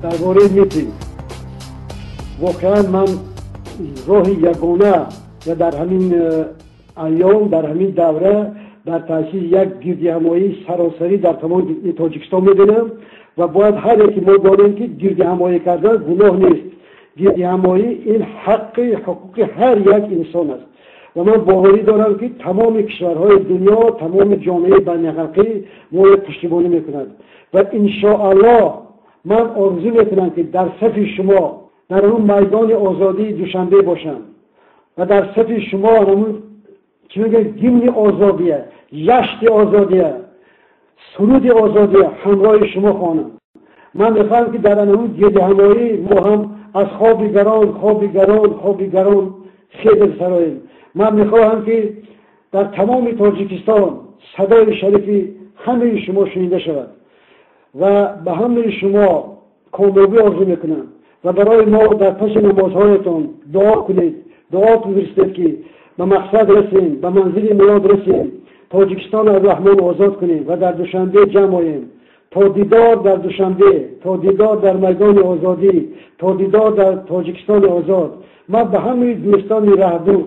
Дар бораи митинг воқеан ман роҳи ягона ва дар ҳамин айём, дар ҳамин давра дар таъсиси як гирдиҳамоии саросарӣ дар тамоми Тоҷикистон мебинам ва бояд ҳар яке мо донем, ки гирдиҳамоӣ кардан гуноҳ нест. Гирдиҳамоӣ ин ҳаққи ҳуқуқи ҳар як инсон аст ва ман боварӣ дорам, ки тамоми кишварҳои дунё, тамоми ҷомеаи байналхалқӣ моро пуштибонӣ мекунад ва иншоаллоҳ ман орзу мекунам, ки дар сафи шумо дар он майдони озодии Душанбе бошам ва дар сафи шумо ҳамун, чӣ мегӯянд, гимни озодия, яшти озодия, суруди озодия ҳамроҳи шумо хонам. Ман мехоҳам, ки дар ҳамун гирдиҳамоӣ мо ҳам аз хоби гарон, хоби гарон, хоби гарон хезем, сароем. Ман мехоҳам, ки дар тамоми Тоҷикистон садои шарифи ҳамаи шумо шунида шавад ва ба ҳамаи шумо комёбӣ орзу мекунам ва барои мо дар паси намозҳоятон дуо кунед, дуо бифиристед, ки ба мақсад расем, ба манзили мурод расем, Тоҷикистон аз Раҳмон озод кунем ва дар Душанбе ҷамъ оем. То дидор дар Душанбе, то дидор дар майдони озодӣ, то дидор дар Тоҷикистони озод. Ман ба ҳамаи дӯстони раҳдур,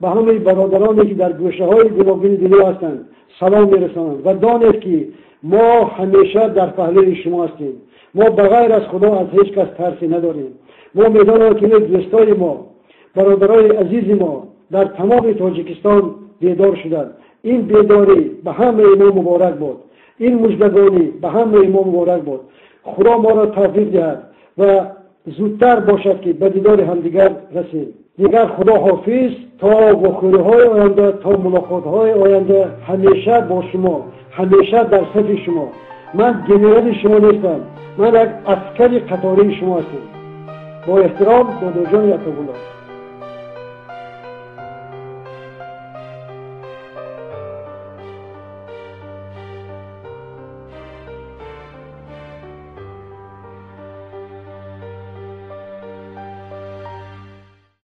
ба ҳамаи бародароне, ки дар гӯшаҳои гуногуни дунё ҳастанд, салом мерасонам ва донед, ки мо ҳамеша дар паҳлӯи шумо ҳастем. Мо ба ғайр аз Худо аз ҳеҷ кас тарсе надорем. Мо медонем, ки дӯстои мо, бародарои азизи мо дар тамоми Тоҷикистон бедор шуданд. Ин бедорӣ ба ҳамаи мо муборак бод, ин муждагонӣ ба ҳамаи мо муборак бод. Худо моро тавфиқ диҳад ва зудтар бошад, ки ба дидори ҳамдигар расем. Дигар Худо ҳофиз, то вохӯриҳои оянда, то мулоқотҳои оянда. Ҳамеша бо шумо, ҳамеша дар сафи шумо. Ман генерали шумо нестам, ман як аскари қатории шумо ҳастам. Бо эҳтиром, Додоҷони Атобулло.